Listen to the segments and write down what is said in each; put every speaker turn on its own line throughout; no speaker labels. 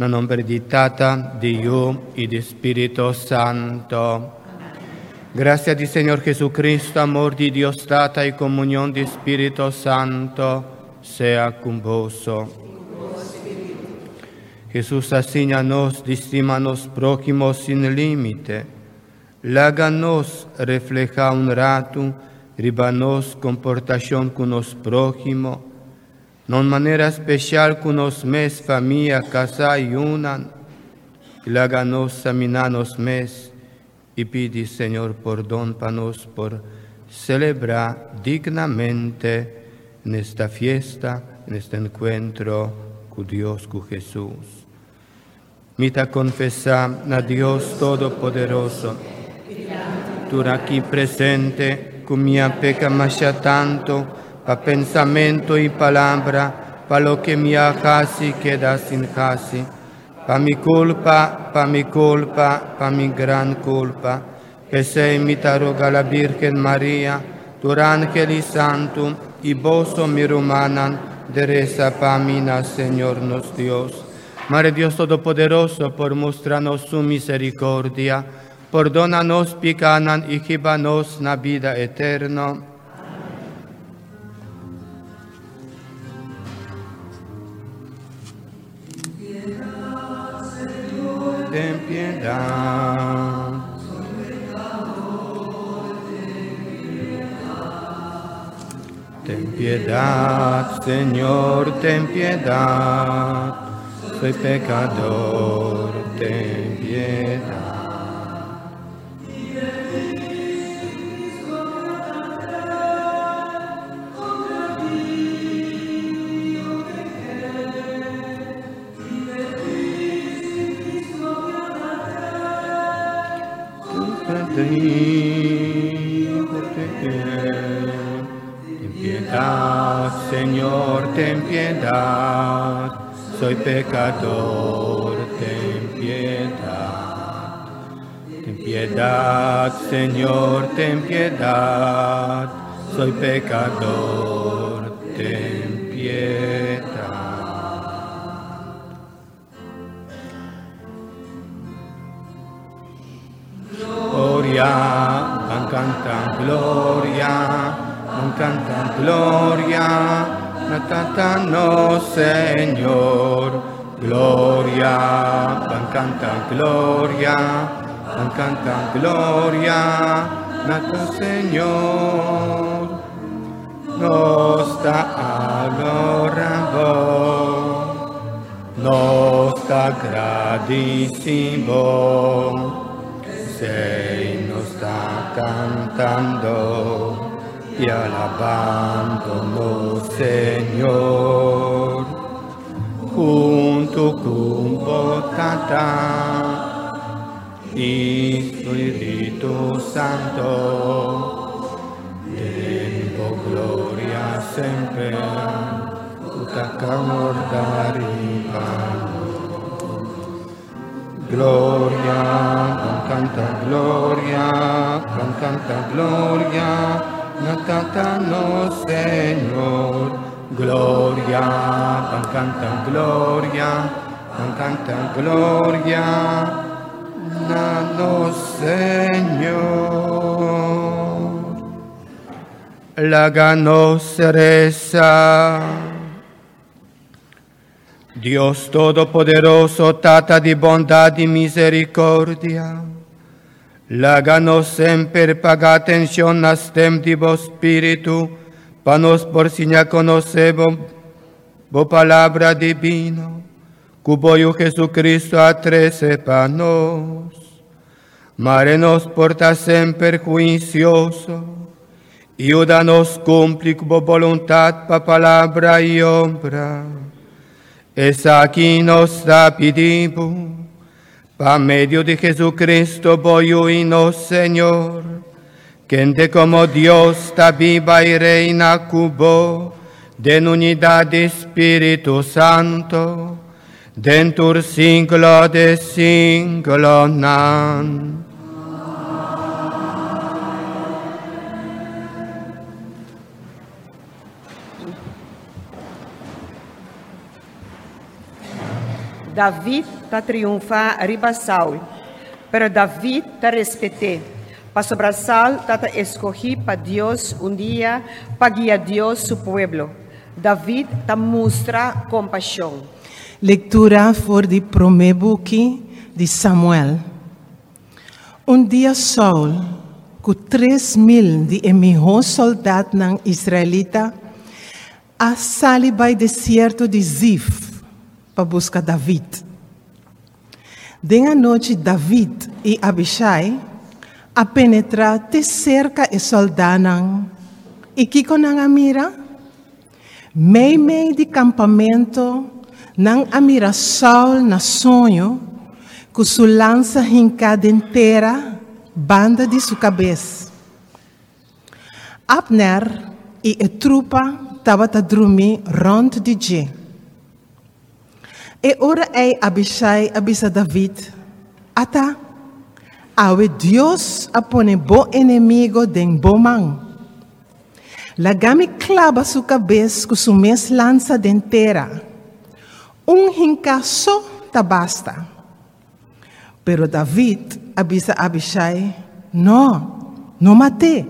Na nomber di Tata, di Yu y di Spirito Santo. Gracia di Señor Jesucristo, amor di Dios Tata y comunión di Spirito Santo sea cu boso. Jesus a siña nos di stima nos prohimo sin limite. Laga nos refleha un rato riba nos comportacion cu nos prohimo, na un manera special cu nos mes, famia, casa y yiunan. Laga nos examina nos mes y pidi Señor pordon pa nos por celebra dignamente den esta fiesta, den este encuentro cu Dios, cu Jesus. Mi ta confesa na Dios Todopoderoso, tur aki presente, cu mi a peca masha tanto, pa pensamento y palabra, pa loke mi a haci keda sin haci, pa mi culpa, pa mi culpa, pa mi gran culpa. P'esey mi ta roga la Virgen Maria, tur angel y santo, y boso mi rumannan, di resa pa mi na Señor nos Dios. Mare Dios Todopoderoso, por mustra nos su misericordia, pordona nos picanan y hiba nos na bida eterno. Ten piedad. Ten piedad, Señor, ten piedad. Soy pecador, ten piedad. Ten piedad, Señor, ten piedad. Soy pecador, ten piedad. Ten piedad, Señor, ten piedad. Soy pecador, ten piedad. Gloria, ban canta gloria, ban canta gloria, na Tata nos Señor. Gloria, ban canta gloria, ban canta gloria, na Señor. Nos ta adora Bo, nos ta gradici Bo, P'esey nos ta cantando y alabando nos Señor. Hunto cu bo Tata y Spirito Santo, den bo gloria semper, ta riba. Gloria, ban canta gloria, ban canta gloria, na Tata nos Señor. Gloria, ban canta gloria, ban canta gloria, na nos Señor. Laga nos resa. Dios Todopoderoso, Tata di bondad y misericordia, laga nos semper paga atencion na stem di bo Spirito, pa nos por siña conoce bo palabra divino, cu bo Jesucristo a trece pa nos. Mare nos por ta semper huicioso, y yuda nos cumpli cu bo boluntad pa palabra y obra. Esaki nos ta pidi Bo, pa medio di Jesucristo, bo Yiu y nos Señor, kende como Dios ta biba y reina cu Bo, den unidad di Spirito Santo, den tur siglo di siglonan.
David ta triunfá riba Saul, pero David ta respet'é, pasobra Saul tata eskohí pa Dios un dia pa guia Dios su pueblo. David ta mustra kompashon.
Lektura for di promé buki di Samuel. Un dia Saul ku 3000 di e mihó sòldatnan israelita a sali bai desierto di Zif pa buska David. Den anochi David i Abishai a penetrá te serka e sòldánan, i kiko nan a mira? Meimei di kampamentu nan a mira Saul na soño ku su lansa hinká den tera banda di su kabes. Abner i e trupa tabata drumí rònt di dje. E ora ei Abishai a bisa David, Ata, awe Dios a pone bo enemigo den bo man. Laga mi klaba su kabes ku su mes lansa den tera. Un hinká so ta basta. Pero David a bisa Abishai, No, no mat'é,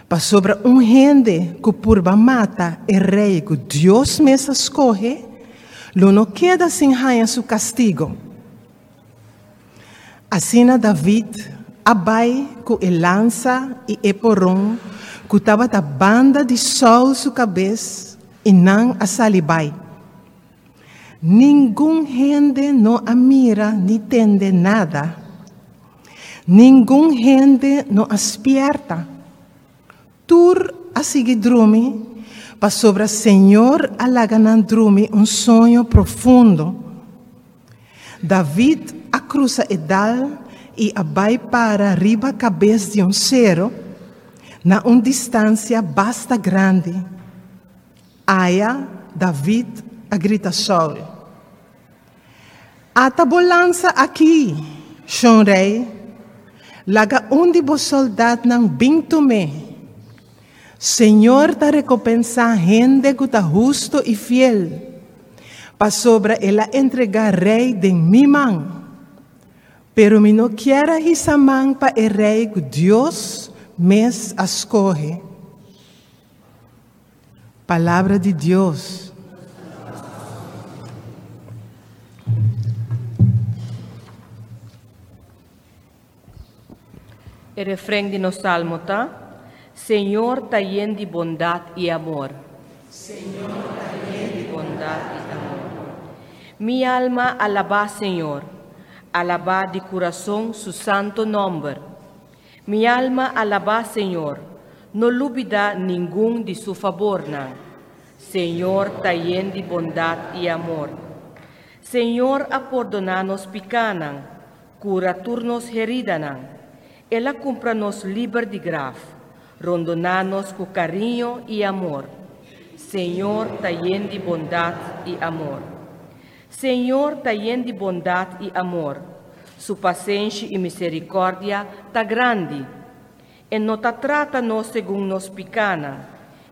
pasobra un hende ku purba mata e rei ku Dios mes a skohe lo no keda sin haña su kastigo. Asina David a bai ku e lansa i e poron ku tabata banda di Saul su kabes, i nan a sali bai. Ningun hende no a mira ni tende nada. Ningun hende no a spièrta. Tur a sigui drumi, pasobra Señor a laga nan drumi un soño profundo. David a krusa e dal i a bai para riba kabes di un sero, na un distansia basta grandi. Aya David a grita Saul, Ata bo lansa aki, shon rei! Laga un di bo soldatnan bin tum'é. Señor ta rekopensá hende ku ta hustu i fiel, pasobra el a entregá rei den mi man. Pero mi no kier a hisa man pa e rei ku Dios mes a skohe. Palabra di Dios.
E refren di nos salmo ta, Señor ta yen di bondat i amor. Señor ta yen di bondat i amor. Mi alma alabá Señor, alabá di kurason su santo nòmber. Mi alma alabá Señor, no lubidá ningun di su fabornan. Señor ta yen di bondat i amor. Señor a pordoná nos pikánan, kura tur nos heridanan. El a kumpra nos liber di graf, rondoná nos ku kariño i amor. Señor ta yen di bondat i amor. Señor ta yen di bondat i amor, su pasenshi i miserikòrdia ta grandi. E no ta trata nos segun nos pikánan,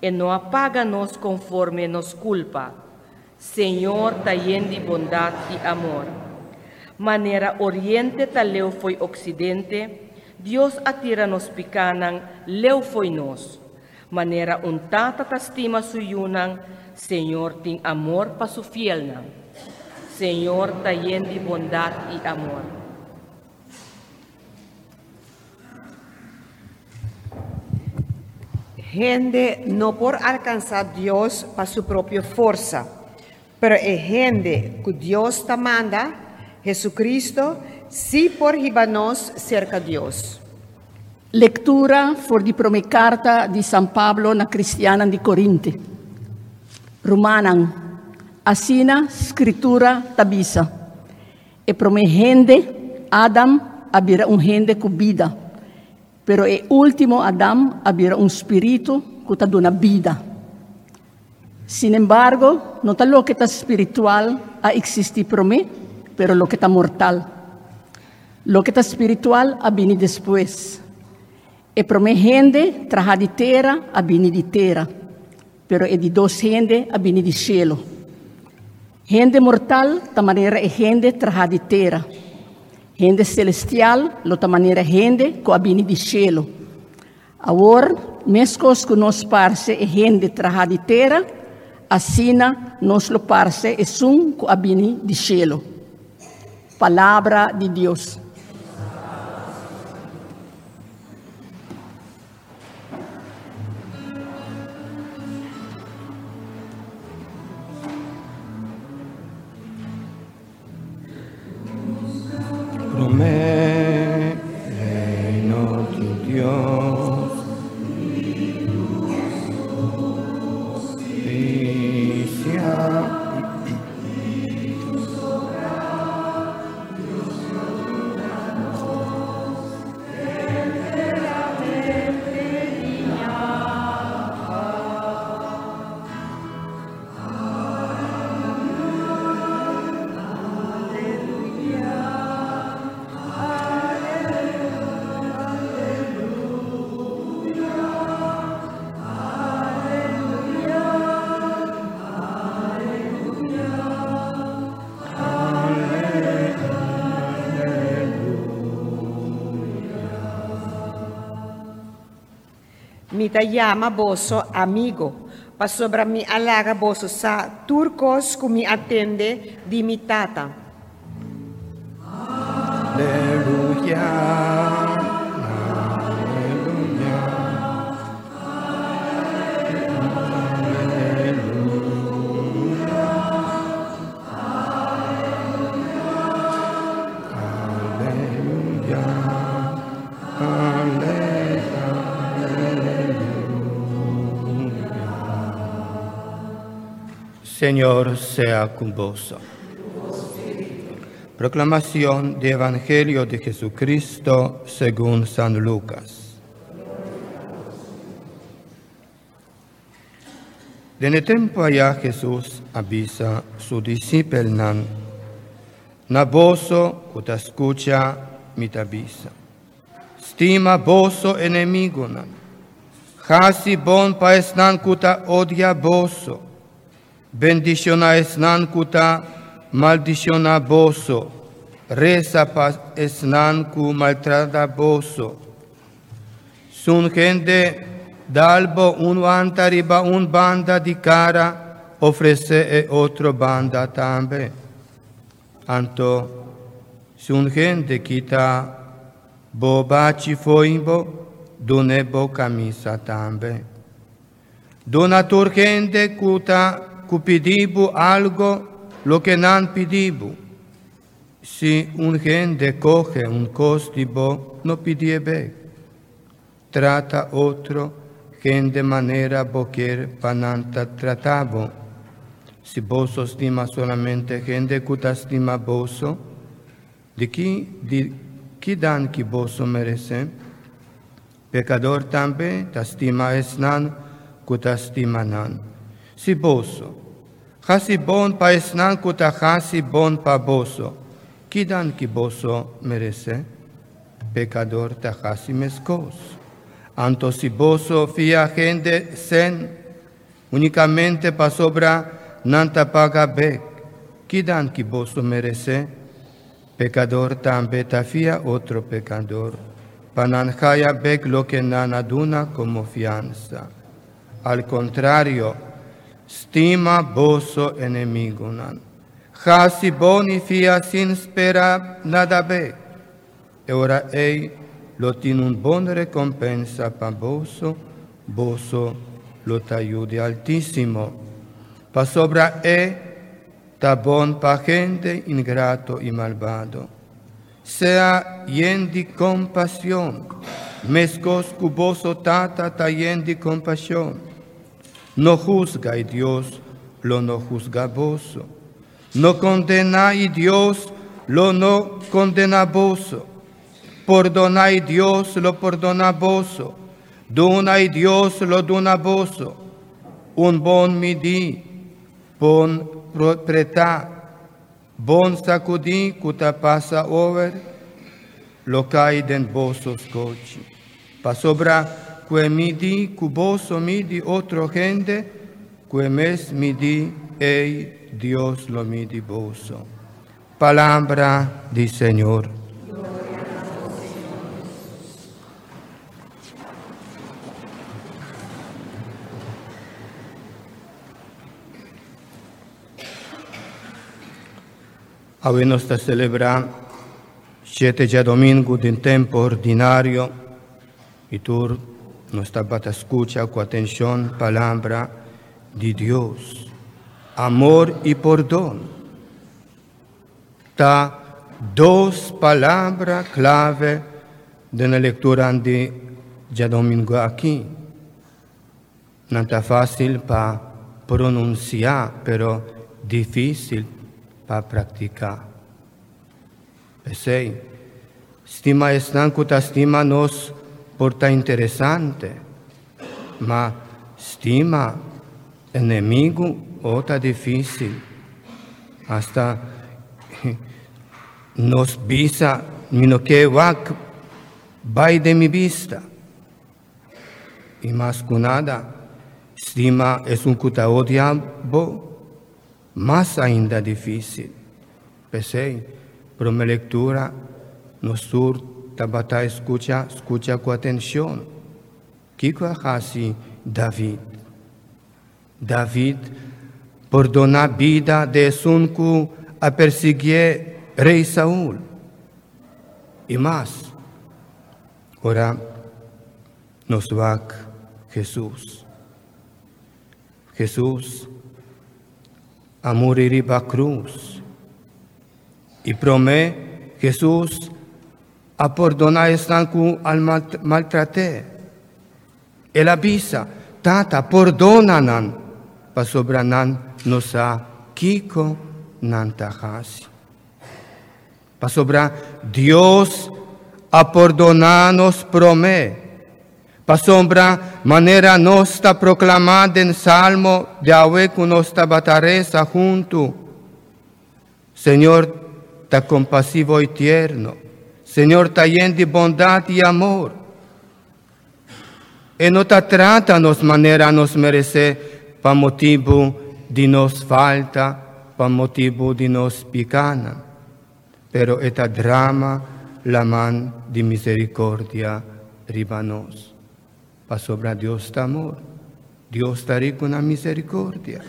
e no a paga nos konforme nos kulpa. Señor ta yen di bondat i amor. Manera oriente ta leu fo'i oksidente, Dios a tira nos pikánan leu fo'i nos. Manera un tata ta stima su yunan, Señor tin amor pa su fielnan. Señor ta yen di bondat i amor.
Hende no por alkansá Dios pa su propio forsa, pero e hende ku Dios ta manda, Hesukristu, sí por hiba nos serka Dios.
Lektura for di promé karta di San Pablo na kristiannan di Korinte. Rumannan, asina Skritura ta bisa, E promé hende, Adam, a bira un hende ku bida, pero e último Adam a bira un spiritu ku ta duna bida. Sinembargo, no ta loke ta spiritual a eksistí promé, pero loke ta mortal. Loke ta spiritual a bini despues. E promé hende trahá di tera a bini di tera, pero e di dos hende a bini di shelu. Hende mortal ta manera e hende trahá di tera. Hende selestial lo ta manera hende ku a bini di shelu. Awor, meskos ku nos parse e hende trahá di tera, asina nos lo parse esun ku a bini di shelu. Palabra di Dios.
Promé reino di Dios. Justicia.
Mi ta yama boso amigo, pasobra mi a laga boso sa tur kos ku mi a tende di mi Tata.
Aleluya, aleluya, aleluya, aleluya, aleluya. Señor sea con vos. Proclamación del Evangelio de Jesucristo según San Lucas. Den e tempu ayá Hesus a bisa su disipelnan, Na boso ku ta skucha mi ta bisa, Stima boso enemigunan, hasi bon pa esnan ku ta odia boso, bendishoná esnan ku ta maldishoná boso, resa pa esnan ku maltrata boso. Si un hende dal bo un wanta riba un banda di kara, ofresé e otro banda tambe. Anto, si un hende kita bo bachi fo'i bo, dun'é bo kamisa tambe. Duna tur hende ku ta ku pidi bo algo loke nan pidi bo. Si un hende kohe un kos di bo, no pidié bek. Trata otro hende manera bo kier pa nan ta trata bo. Si boso stima solamente hende ku ta stima boso, di ki di ki danki boso meresé? Pekador tambe ta stima esnan ku ta stima nan. Si boso hasi bon pa esnan ku ta hasi bon pa boso, ki danki boso meresé? Pekador ta hasi meskos. Anto si boso fia hende sen únikamente pasobra nan ta paga bek, ki danki boso meresé? Pekador tambe ta fia otro pekador, pa nan haya bek loke nan a duna komo fiansa. Al kontrario, stima boso enemigunan. Hasi bon i fia sin spera nada bek. E ora ei lo tin un bon rekompensa pa boso, boso lo ta yu di Altísimo, pasobra e ta bon pa hende ingrato i malbado. Sea yen di kompashon, meskos ku boso Tata ta yen di kompashon. No husga i Dios lo no husga boso. No kondená i Dios lo no kondená boso. Pordoná i Dios lo pordoná boso. Duna i Dios lo duna boso. Un bon midí, bon pretá, bon sakudí ku ta pasa over, lo kai den boso skochi. Pasobra ku e midí ku boso midi otro hende, ku e mes midí ei Dios lo midi boso. Palabra di Señor. Awe nos ta selebrá shete djadomingu den tempu ordinario i tur nos tabata skucha ku atenshon palabra di Dios. Amor i pordon ta dos palabra klave den e lektura di djadomingu aki. Nan ta fásil pa pronunsiá, pero difísil pa praktiká. P'esei, stima esnan ku ta stima nos por ta interesante, ma stima enemigu o ta difísil. Asta nos bisa, Mi no ke wak bai den mi bista. I mas ku nada, stima esun ku ta odia bo, mas ainda difísil. P'esei, promé lektura, nos tur tabata skucha, skucha ku atenshon. Kiko a hasi David? David pordoná bida di esun ku a persiguié Rei Saul. I mas, Ora nos wak Hesus. Hesus a muri riba krus. I promé Hesus a pordoná esnan ku a maltrat'é. El a bisa, Tata, pordona nan, pasobra nan no sa kiko nan ta hasi. Pasobra Dios a pordoná nos promé. Pasobra manera nos ta proklamá den Salmo di awe ku nos tabata resa huntu, Señor ta kompasivo i tierno, Señor ta yen di bondat i amor. E no ta trata nos manera nos meresé pa motibu di nos falta, pa motibu di nos pikánan, pero e ta drama laman di miserikordia riba nos. Pasobra Dios ta amor, Dios ta riku na miserikordia.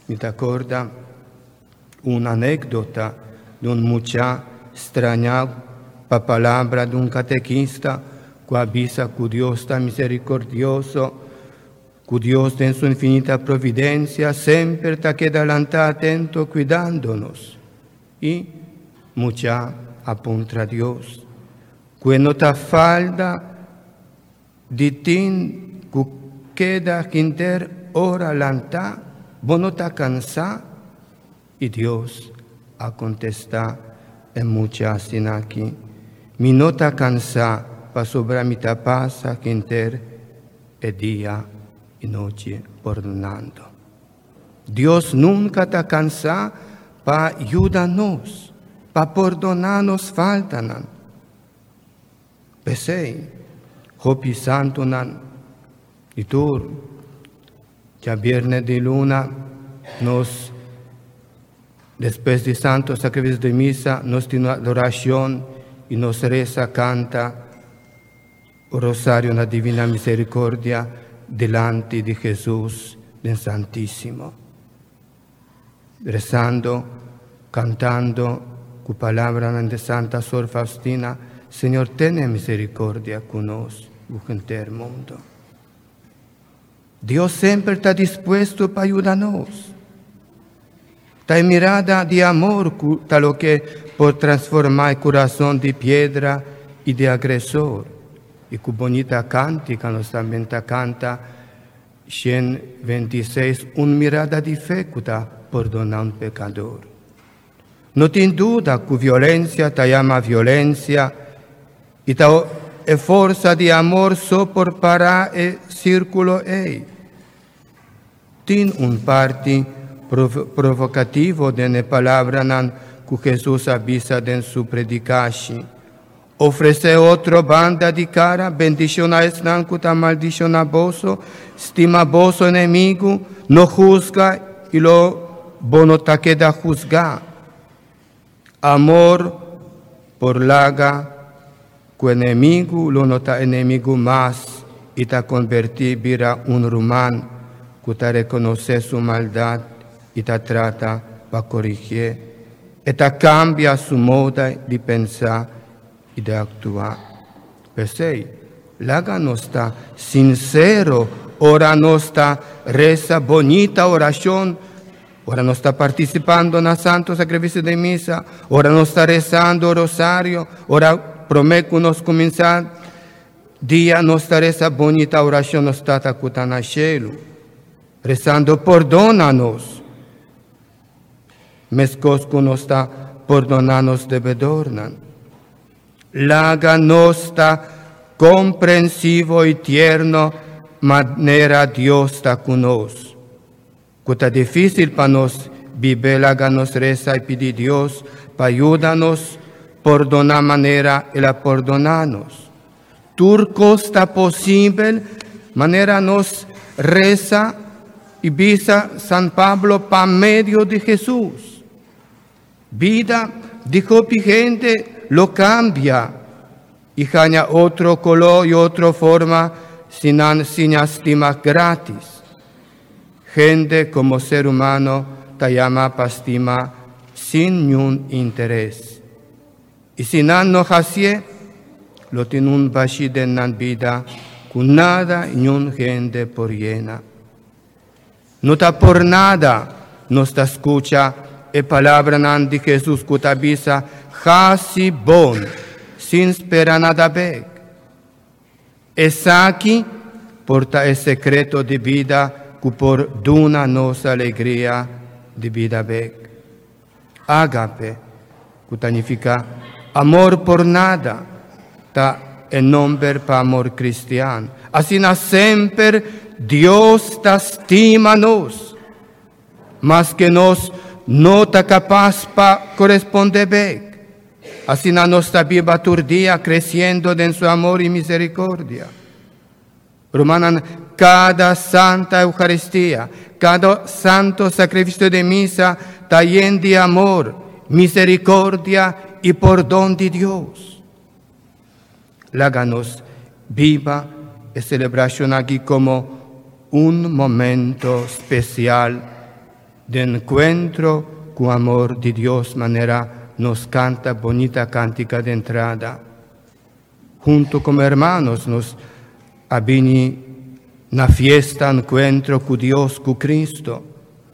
Mi ta korda un anékdota di un mucha strañá pa palabra di un katekista ku a bisa ku Dios ta miserikordioso, ku Dios den su infinita providensia semper ta keda lantá atento kuidando nos. I mucha a puntra Dios ku e no ta falda Di tin ku keda hinter ora lantá, bo no ta kansá? I Dios a kontestá e mucha asin'aki, Mi no ta kansá, pasobra mi ta pasa hinter e dia i nochi pordonando. Dios nunka ta kansá pa yuda nos, pa pordoná nos faltanan. P'esei, hopi santunan di tur djabierne di luna nos, despues di Santo Sacrificio di Misa, nos tin un adoracion i nos resa canta o Rosario na Divina Misericordia dilanti di Jesus den Santisimo. Rezando, cantando cu palabranan di Santa Sor Faustina, Señor tene misericordia cu nos cu henter mundo. Dios semper ta dispuesto pa yuda nos. Ta e mirada di amor cu ta loke por transforma e curason di piedra y di agresor. Y cu bonita cantica nos tambe ta canta, 126, Un mirada di fe ku ta pordoná un pekador. No tin duda ku violensia ta yama violensia i ta e forsa di amor so por pará e sírkulo ei. Tin un parti provokativo den e palabranan ku Hesus a bisa den su predikashi. Ofresé otro banda di kara, bendishoná esnan ku ta maldishoná boso, stima boso enemigu, no husga i lo bo no ta keda husgá. Amor por laga ku enemigu lo no ta enemigu mas i ta konvertí bira un ruman ku ta rekonosé su maldat i ta trata pa korigié. E ta kambia su moda di pensa i di aktua. P'esei, laga nos ta sinsero ora nos ta resa bonita orashon, ora nos ta partisipando na Santo Sakrifisio di Misa, ora nos ta resando Rosario, ora promé ku nos kuminsá dia nos ta resa bonita orashon Nos Tata ku ta na shelu, resando pordona nos. Meskos ku nos ta pordoná nos debedornan. Laga nos ta komprensivo i tierno manera Dios ta ku nos. Ku ta difísil pa nos biba, laga nos resa i pidi Dios pa yuda nos pordoná manera El a pordoná nos. Tur kos ta posibel manera nos resa i bisa San Pablo pa medio di Hesus. Bida di hopi hende lo kambia i haña otro koló i otro forma si nan siña stima grátis. Hende komo ser humano ta yama pa stima sin niun interes. I si nan no hasié, lo tin un bashí den nan bida ku nada niun hende por yena. No ta por nada nos ta skucha e palabranan di Hesus ku ta bisa, Hasi bon, sin spera nada bèk. Esaki por ta e sekreto di bida ku por duna nos alegria di bida bèk. Ágape, ku ta nifiká amor por nada, ta e nòmber pa amor kristian. Asina semper Dios ta stima nos, maske nos no ta kapas pa korespondé bèk. Asina nos ta biba tur dia kresiendo den su amor i miserikòrdia. Rumannan, kada Santa Eukaristia, kada Santo Sakrifisio di Misa ta yen di amor, miserikordia i pordon di Dios. Laga nos biba e selebrashon aki komo un momento spesial di enkuentro ku amor di Dios manera nos kanta bonita kantika di entrada. Hunto como hermanos nos a bini na fiesta encuentro cu Dios, cu Cristo,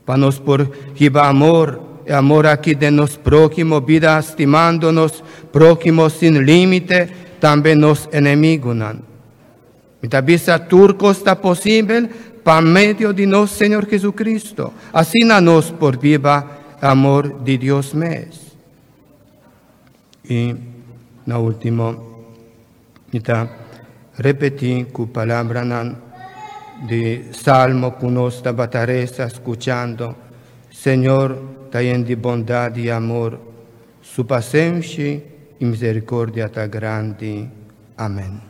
pa nos por hiba amor, e amor aki den nos próhimo, bida stimando nos próhimo sin límite, tambe nos enemigunan. Mi ta bisa tur cos ta posibel pa medio di nos Señor Jesucristo. Asina nos por biba amor di Dios mes. I na último, mi ta repetí ku palabranan di Salmo ku nos tabata resa skuchando, Señor ta yen di bondat i amor, su pasenshi i miserikordia ta grandi. Amen.